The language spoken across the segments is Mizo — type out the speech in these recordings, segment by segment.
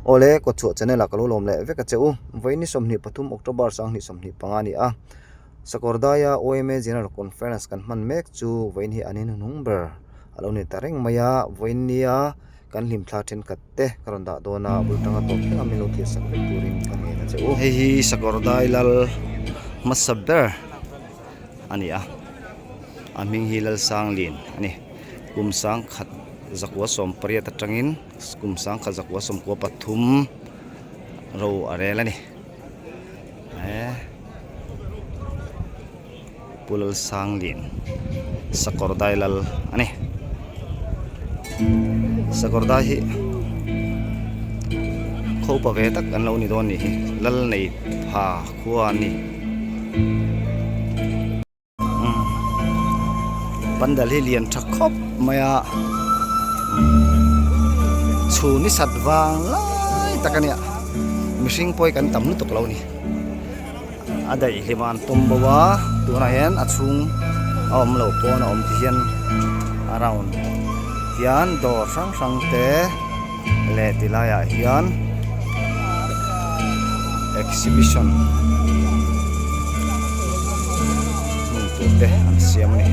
Awle, Kawtchhuah channel ah ka lo lawm leh vek a che u. Vawiin ni 23 October 2025 a ni a. Sakawrdaia OMA General Conference kan hman mek chu vawiin hi an inhnung ber a lo ni ta reng mai a. Vawiin nia kan hlimthla thenkhat te ka rawn dah dawn a, bul tanga tawp thleng a min lo thlir sak vek turin ka ngen a che u. Hei hi Sakawrdai lal hmasa ber a ni a, a hming hi Lalsanglin a ni. Kum sangkhat zakua sawmpariat atangin kum sangkhat zakua sawmkua pathum ro a rel a ni. Pu Lalsanglin Sakawrdai lal a ni. Sakawrdai hi khaw upa ve tak an lo ni dawn nih hi lal nei pha khua an ni. Pandal hi lian tha khawp mai a chhun ni sat vang lai tak a nia mihring pawh hi kan tam lutuk lo a ni a daih hlim a an pawm bo a tunah hian a chhung a awm lo pawn a awm ti hian a round hian dawr hrang hrang te leh ti laiah hian exhibition hmun tur te an siam a ni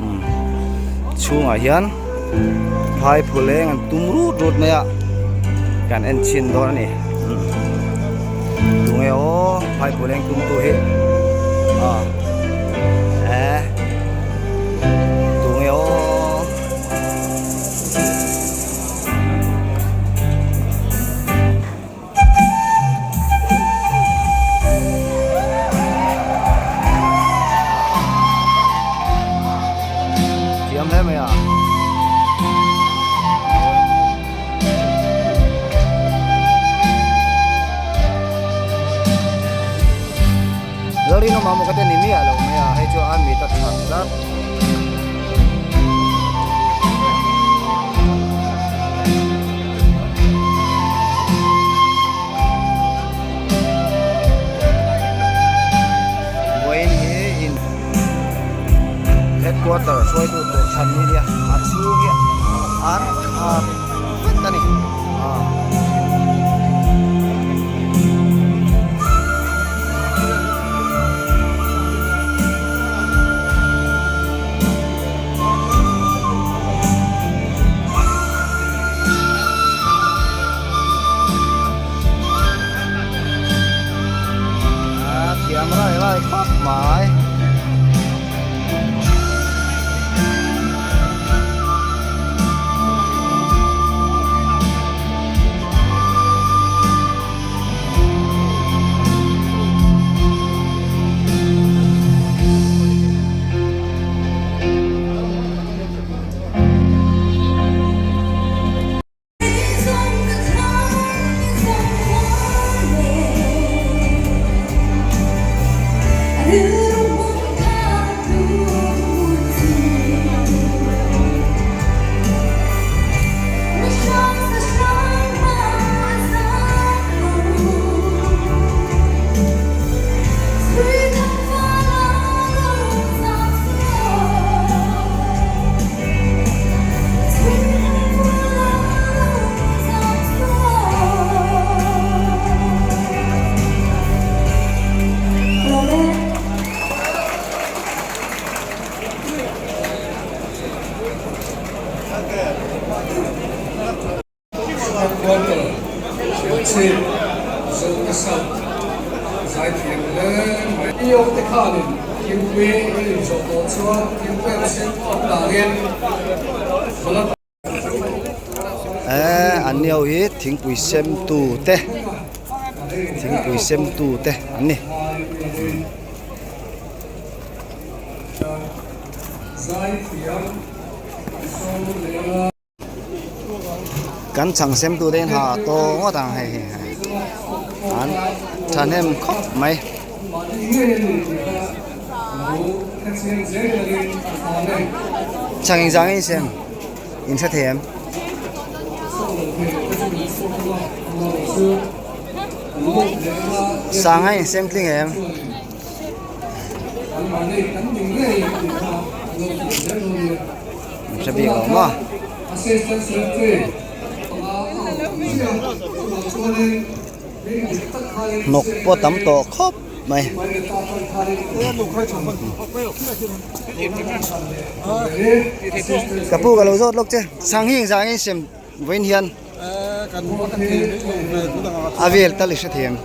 umm chhungah hian phai phuleng an tum rut rut mai a kan en chhin dawn a ni tunge aw phai phuleng tum tu hi ah eh. Tunge aw. Thiam hle mai a. Lalrinawm a maw ka ti a ni miah lo mai a hei chu a mit a tha tlat. Vawiin hi in headquarter hruaitu tur chhan ni nia a chhung hi an khat vek a ni. Thiam rai rai khawp mai. Headquarter Serchhip Zote South zaithiam hle mai. PO te khanin thingpui an inzawh tawh chuan thingpui an sen khawp dangin Bala Eh an ni ho hi thingpui sem tu te thingpui sem tu te an ni. Kan chhang sem tu te hian ha to ngawt ang hei hi an thahnem khawp mai. Chhang engzah nge in sem in hre thei em? Sanga in sem tling em? Hre bik lo maw? Assistant Secretary Hnawk pawh tam tawh khawp mai. Ka pu ka lo zawt lawk che sang hi engzah nge sem vawiin hian a vel tal i hre thei ang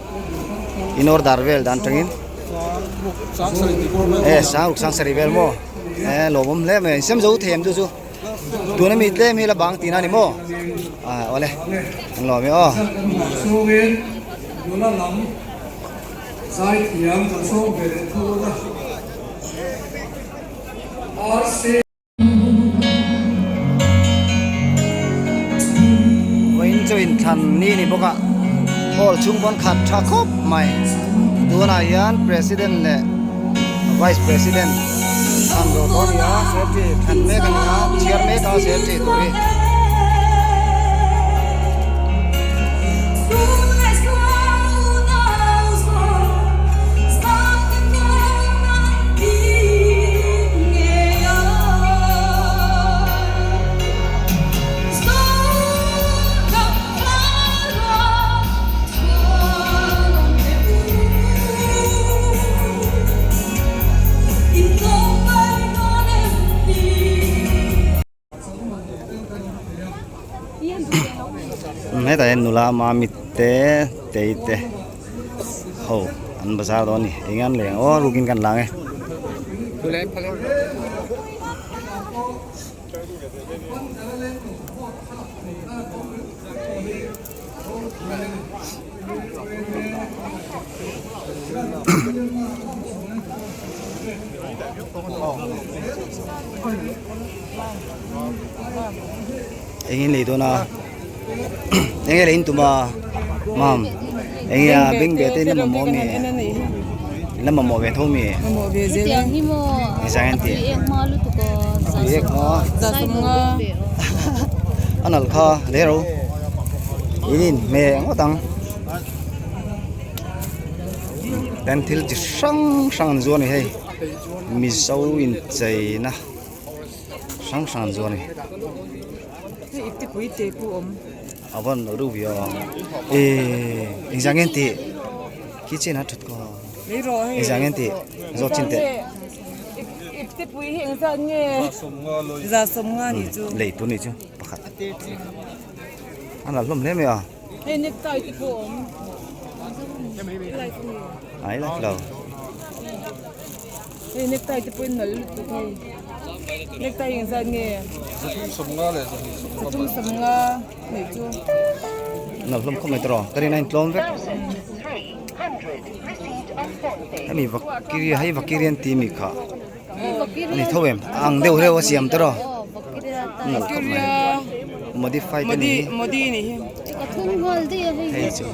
in order vel dan tangin e sang ruk sang sarih vel maw e lawmawm hle mai sem zo thei ang chu chu. Tuna mi tlem hi la bang tihna a ni maw? Ah awle an lawm e aw. Chhungin nula lam zaithiam kan sawm ve leh thung a. RC. Vawiin chu inthlan ni ni bawk a, hall chhung pawn khat tha khawp mai. Tunah hian President leh Vice President thlan rawh tawh a ni a, Secretary thlan mek a ni a, chhiar mek a Secretary tur hi. Hetah hian nula mamit te tei te ho an bazar dawn a ni eng an leng aw rukin kan lang e. Eng in lei dawn a eng nge lei in tum a mam eng nge a beng ve te in la mamawh ami in la mamawh ve tho ami engzah nge an tih a nalh kha hle ro in in hmeh ngawt ang ten thil chi hrang hrang an zuar a ni hei mizo incheina hrang hrang an zuar a ni. A van lo deuh viau a eh engzah nge an tih khi chen a that kha engzah nge an tih zawt chin teh lei tur nih chu pakhat a nalh hlawm hle mai a ai la lo Hei necktie te pawhin nalh lutuk hei necktie engzat nge zathum sawmnga nih chu nalh hlawm khawp mai tawh ka rin a intlawm vek hemi vakiri hei vakiri an ti mi kha a ni tho em a ang deuh reuh a siam tawh rawh nalh khawp mai modified a ni hi modi ni hi hei chu.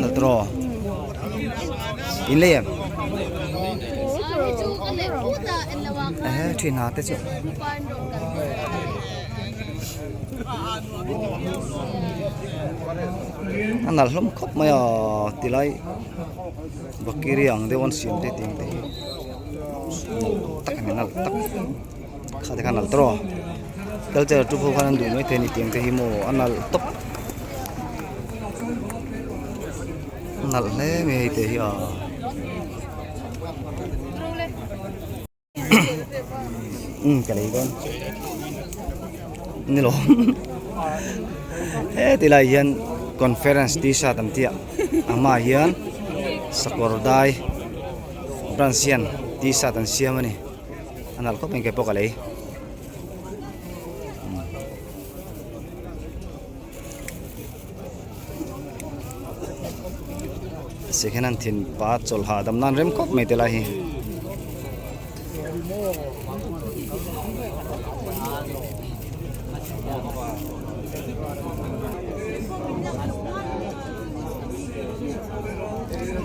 Natro in lei em ehe thin ha te chu a nalh hlawm khawp mai a tilai bakiri ang deuh an siam te tih te hi nalh tak a ni nalh tak. Kha te khan nalh tawh culture tu ho khan an duh mai thei a ni tiang te hi maw a nalh tawp a nalh hle mai hei te hi a um ka lei dawn ni lo he ti lai hian conference t-shirt an tih a a hmaah hian sakawr dai branch hian t-shirt an siam a ni. A nalh khawp mai kei pawh ka lei. Second hand thin pa chawlh hahdam nan rem khawp mai te lai hi.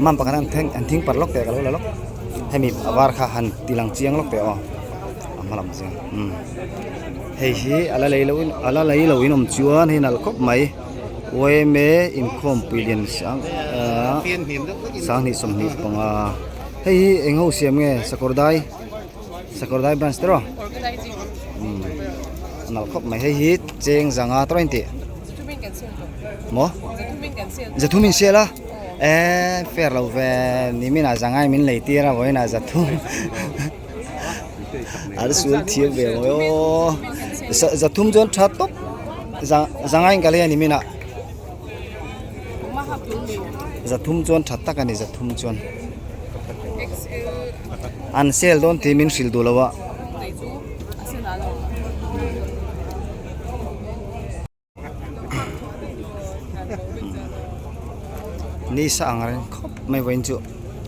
Mam pakhat an thleng an thing par lawk teh ka lo la lawk hemi a var kha han ti lang chiang lawk teh aw a hma lam chiang umm hei hi a la lei loh in a la lei loh in awm chuan hei nalh khawp mai yma inkhawmpui lian sang ahh sanghnih 25 hei hi eng ho siam nge sakawr dai. Sakawrdai branch te rawh umm nalh khawp mai hei hi cheng zanga tawh a intih maw zathum in sel a eee fair lo ve nimin ah zanga in min lei tir a vawiin ah zathum an sul thiam ve mawi aw zathum chuan tha tawp zanga in ka lei a nimin ah. Zathum chuan tha tak a ni zathum chuan an sale dawn tih min hrilh duh lo a. Ni sa ang reng khawp mai vawiin chu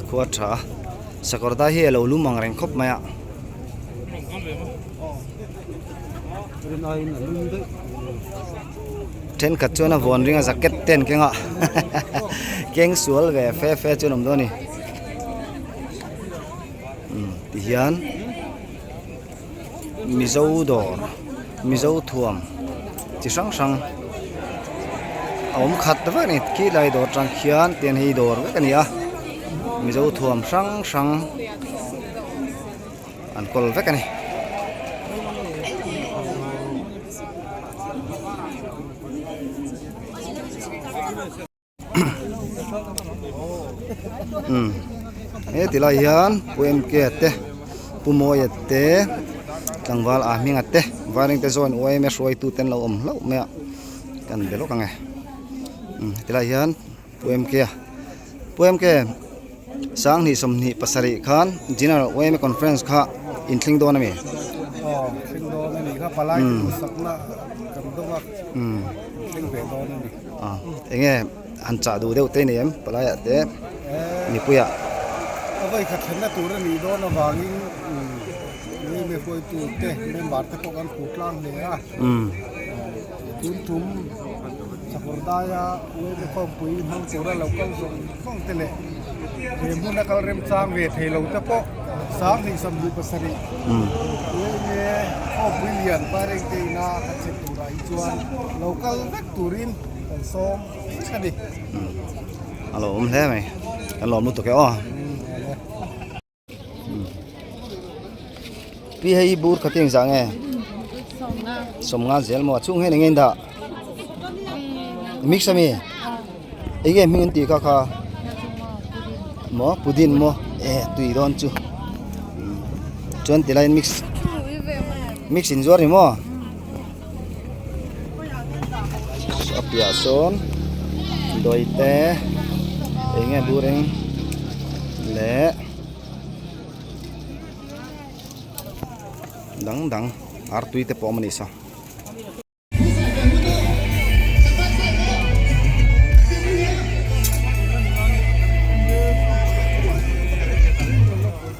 khua a tha a sakawr dai hi a lo lum ang reng khawp mai a. Thenkhat chuan a vawn ring a jacket te an keng a keng sual ve fe fe chu an awm dawn a ni umm tihian mizo dawr mizo thuam chi hrang hrang a awm khat vek a ni khilai dawr atang khian tian hei dawr vek a ni a mizo thuam hrang hrang. An kawl vek a ni. Umm he ti lai hian Pu MK te Pu Mawia te tlangval a hminga te vaireng te zawn yma hruaitu te an lo awm hlauh mai a kan be lawk ang e umm heti lai hian Pu MK a Pu MK. Sanghnih 27 khan General yma Conference kha in thleng dawn a mi? Aw, thleng dawn a ni kha palai te duhsakna kan dawng a, thleng ve dawn a ni. Aw, enge han chah duh deuh te nei em palaiah te mipuiah? A vawi khat thlenna tur a nih dawn avangin yma hruaitu te member te pawh kan hmu tlang hle a. Tun tum Sakawr daia uaime khawmpui hmang tura lo kal zawng zawng te leh he hmuna kal remchang ve thei lo te pawh 2027 uaime khawmpui lian Vairengte ina kan thlen turah hi chuan lo kal vek turin kan sawm vek a ni. A lo awm hle mai, kan lawm lutuk e aw. Pi hei bur kha tiang zah nge sawmnga zel maw a chhung hian eng nge dah mix ami eng nge hming an tih kha kha maw pudin maw e tui dawn chu chuan ti laiin mix mix in zuar ni maw a piah sawn dawi te eng nge bur eng leh dang dang artui te pawh a awm a ni saw.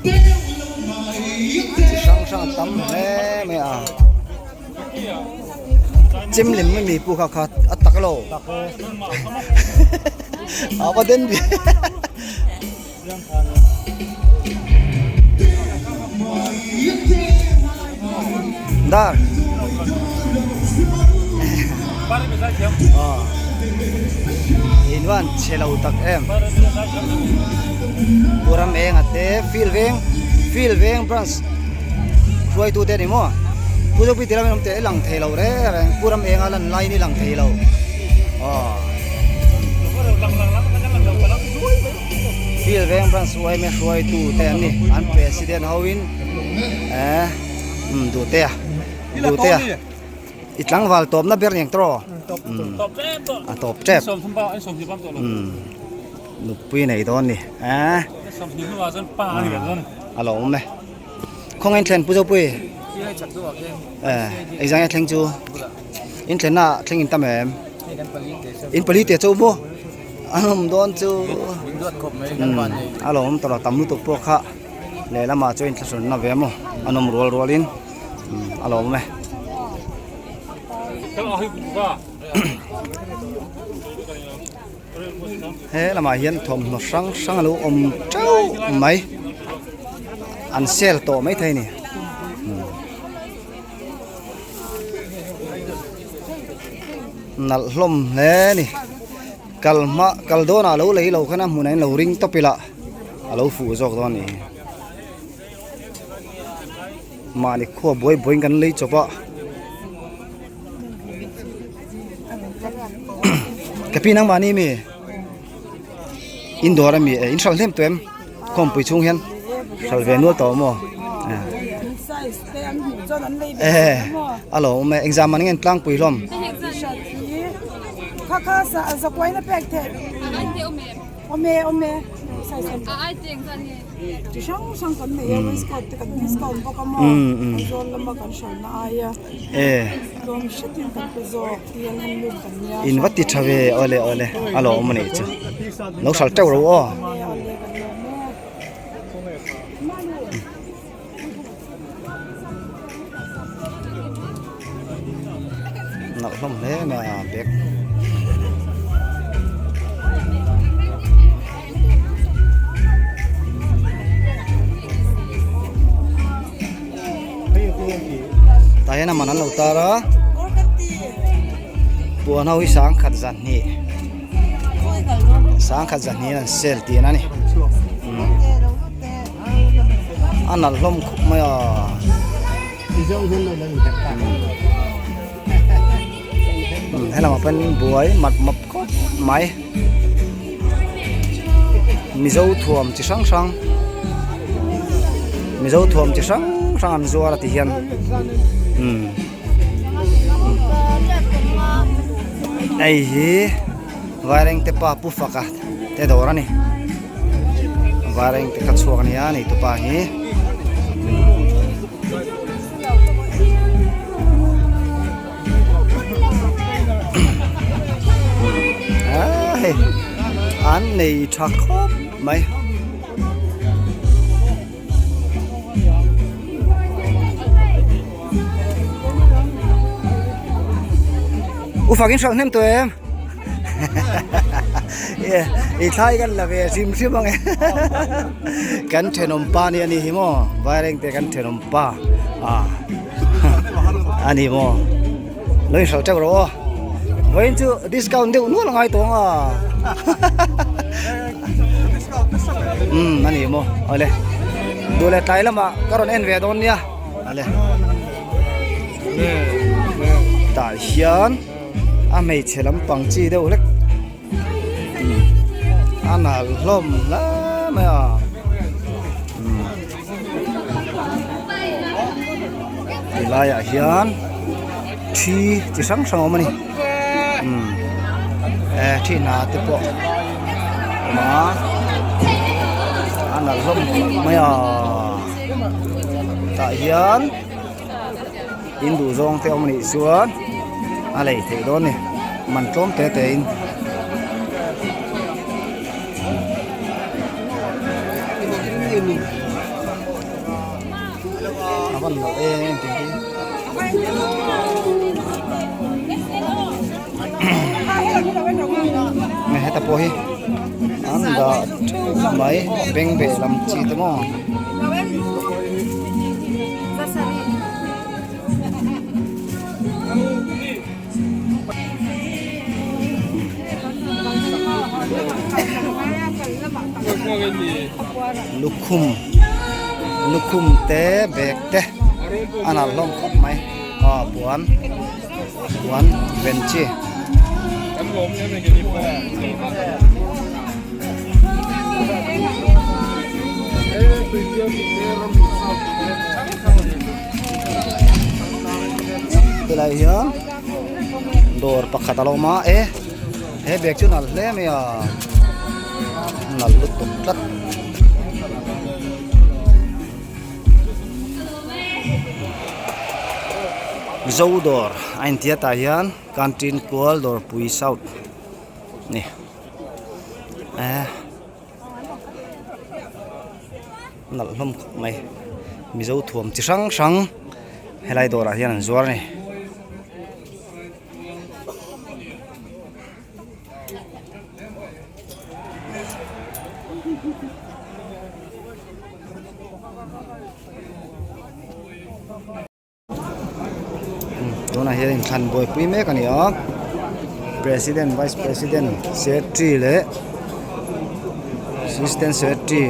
Chi hrang hrang a tam hle mai a chem lem mai mi pu kha kha a tak lo a va den ve dar invan chhe lo tak em Puram eng a te field veng field veng branch hruaitu te a ni maw Pu Zopi tih lam in awm teh i lang thei lo reng reng Puram eng a lan laiin i lang thei lo aw field veng branch yma hruaitu te an ni an president ho in eh umm duhtea duhtea. I tlangval tawpna ber niang tawh a tawp tep nupui nei dawn ni eh a lo awm e khawngaih in thlen pu Zopui eh engzah nge thleng chu in thlenna ah thleng in tam em in pali te chauh maw an awm dawn chu a lo awm tawh lo tam lutuk pawh kha lehlamah chuan inthlahrunna ve maw an awm rual rualin. A lawm e. He lamah hian thawmhnaw hrang hrang a lo awm teuh mai. An sale tawh mai thei a ni. Nalh hlawm hle a ni. Kal hma kal dawnah lo lei lo khan a hmunah in lo ring tawp ila a lo fuh zawk dawn a ni. Mahni khua buai buaiin kan lei chawp a. Ka pi nangmahni mi in dawr a mi eh in hralh hnem tawh em khawmpui chhung hian hralh ve nual tawh maw eh a lo awm e engzah man nge an tlangpui hlawm. Chi hrang hrang kan nei a waistcoat te kan discount bawk a maw Aizawl lama kan hralhna aia tlawm hretin kan pe zawk ti an han lut kan nia In va ti tha ve awle awle a lo awm a nih chu lo hralh teuh ro aw. Awle kan lawm e. Nalh hlawm hle mai a bag. Tah hian a man an lo tar a puan ho hi sangkhat zahnih sangkhat zahnih an sale tih a ni. A nalh hlawm khawp mai a. Helamah pawhin buai map map khawp mai. Mizo thuam chi hrang hrang Mizo thuam chi hrang hrang an zuar a ti hian umm hei hi Vairengte pa Pu Faka te dawr a ni. Vareng te kha chhuak ania nei tupa hi hei an nei tha khawp mai. U fakin hralh hnem tawh em? I thlai kan la ve hrim hrim ang e kan thenawm pa ni a ni hi maw vaireng te kan thenawm pa a ni maw lo inhralh teuh rawh aw vawiin chu discount deuh nual a ngai tawng a umm a ni maw awle duh leh tlai lamah ka rawn en ve dawn nia awle tah hian. A hmeichhe lampang chi deuh hlek a nalh hlawm hle mai a ti laiah hian thi chi hrang hrang a awm a ni eh thi hna te pawh a awm a a nalh hlawm khawp mai a tah hian. In duh zawng te awm anih chuan a lei theih dawn a ni man tlawm te te in. A van loh em em tih hi. Nge heta pawh hi an dah theuh mai bengbeh lam chi te maw. Lukhum lukhum te bag te a nalh hlawm khawp mai aw puan puan ven chi. Helai hian dawr pakhat a lo awm a e he bag chu nalh hle mai a nalh lutuk tlat. Zo dawr a intia tah hian canteen kual dawrpui south ni eh nalh hlawm khawp mai mizo thuam chi hrang hrang helai dawrah hian an zuar a ni. Tunah hian inthlan buaipui mek a ni a president vice president secretary leh assistant secretary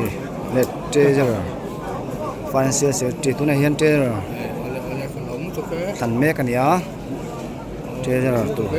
leh treasurer financial secretary tunah hian treasurer. Thlan mek a ni a, treasurer tur.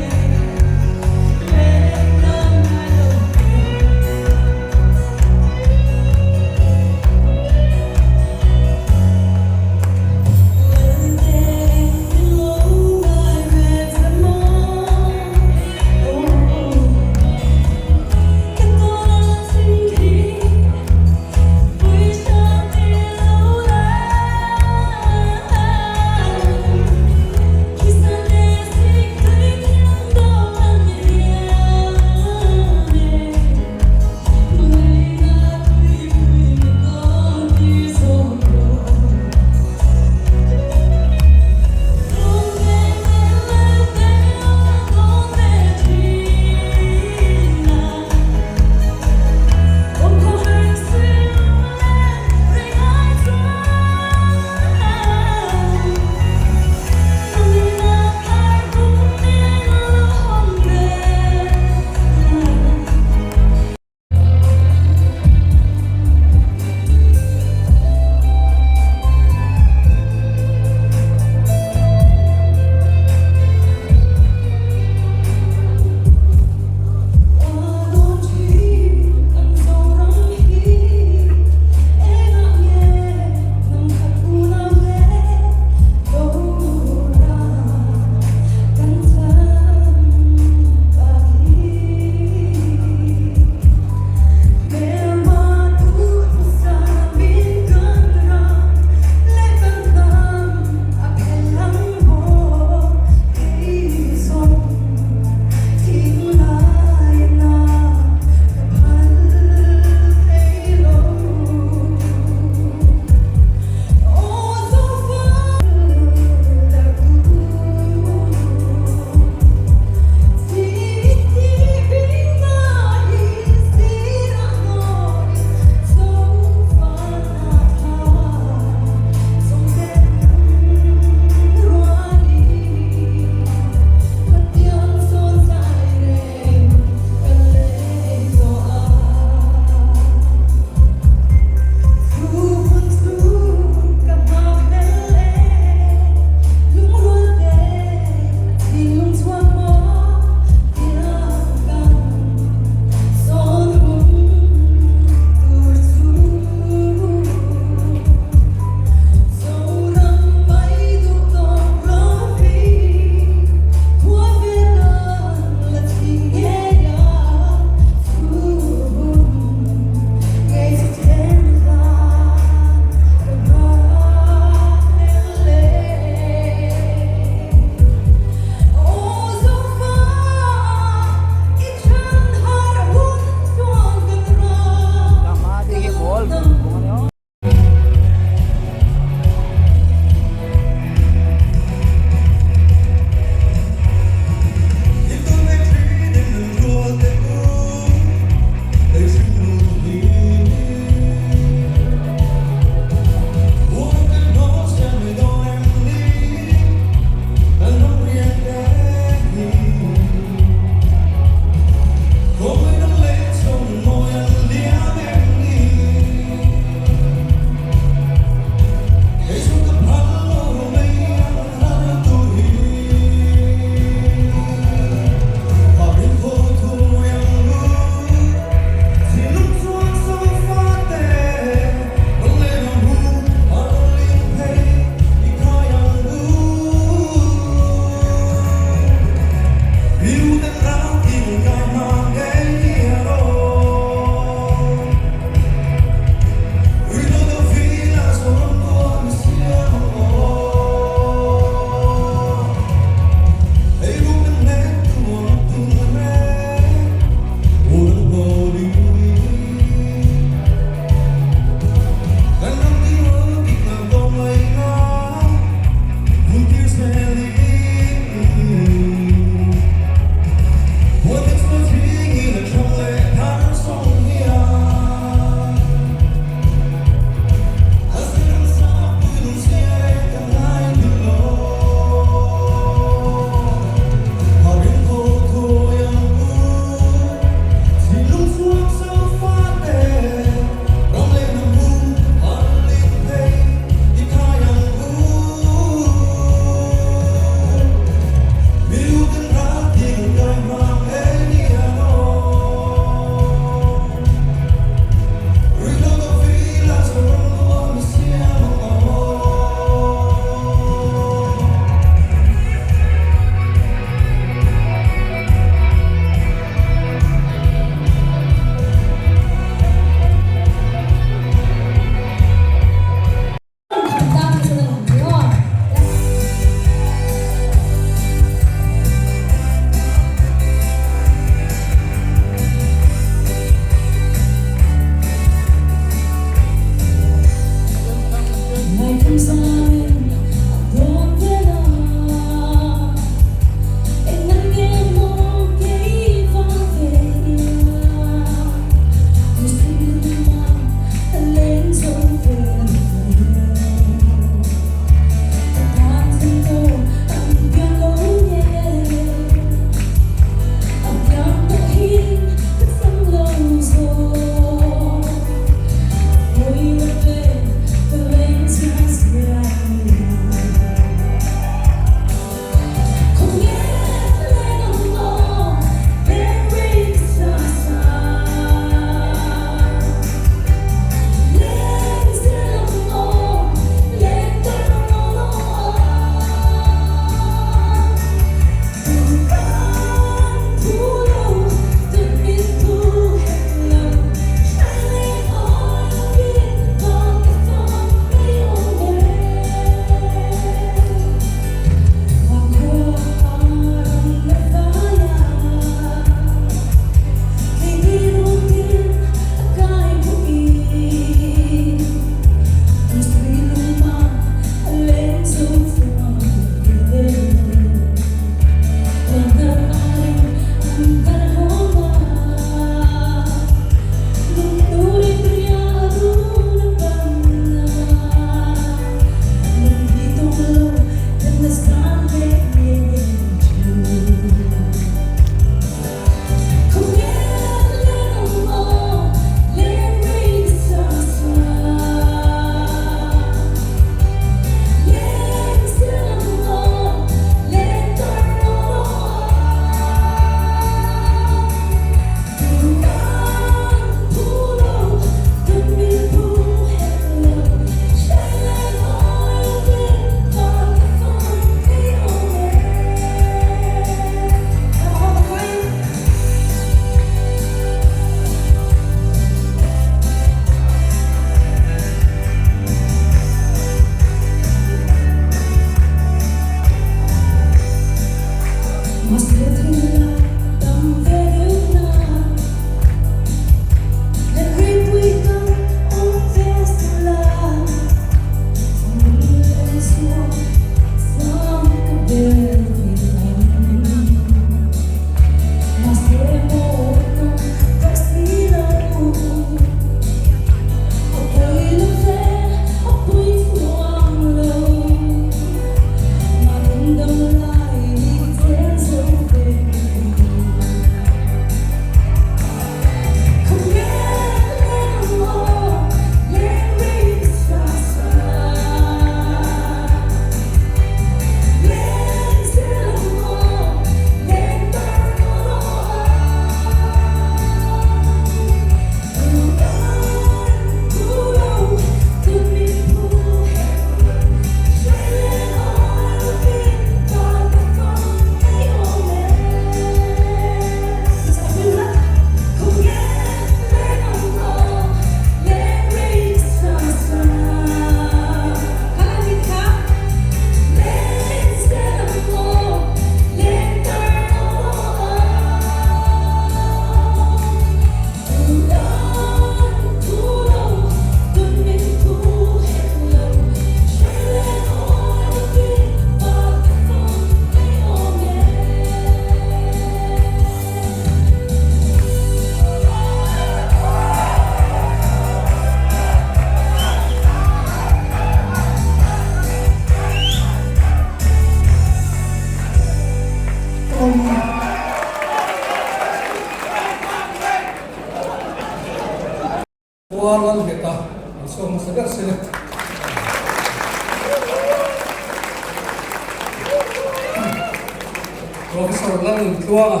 Professor Lalnuntluanga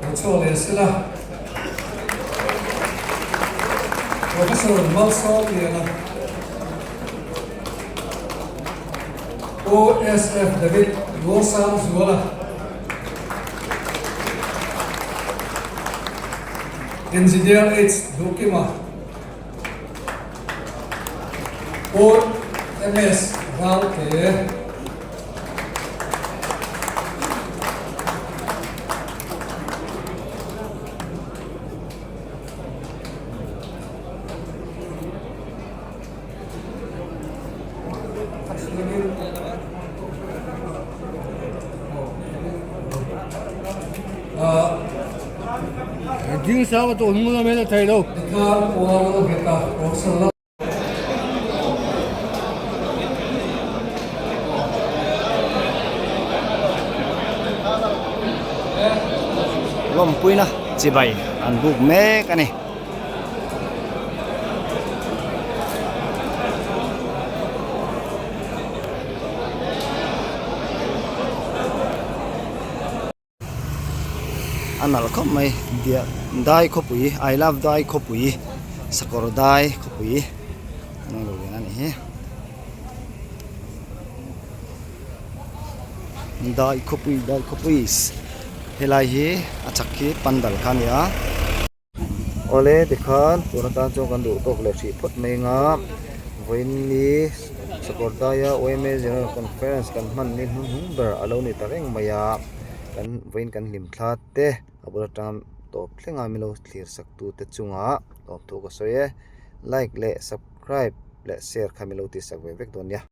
lo chhuak leh sela. Professor Malsawmliana, Pu SF David Luosangzuala, Engineer H Duhkima, Pu MS Ralte. Ding sang a tawh hnung lam hian a thei lo. Lawmpuina chibai an buk mek a ni. A nalh khawp mai diah dai khawpui I love dai khawpui sakawr dai khawpui an lo lian a nih hi dai khawpui dai khawpui helai hi a chak hi pandal kha a ni a. Awle tikhan tun atan chuan kan duh tawk leh hrih phawt mai anga vawiin ni sakawr daia OMA General Conference kan hman ni hnuhnung ber a lo ni ta reng mai a kan vawiin kan hlim thla te a bul atanga tawp thleng a milo thlir sak tu te chungah lawmthu ka sawi e like leh subscribe leh share kha milo tih sak ve vek dawn nia.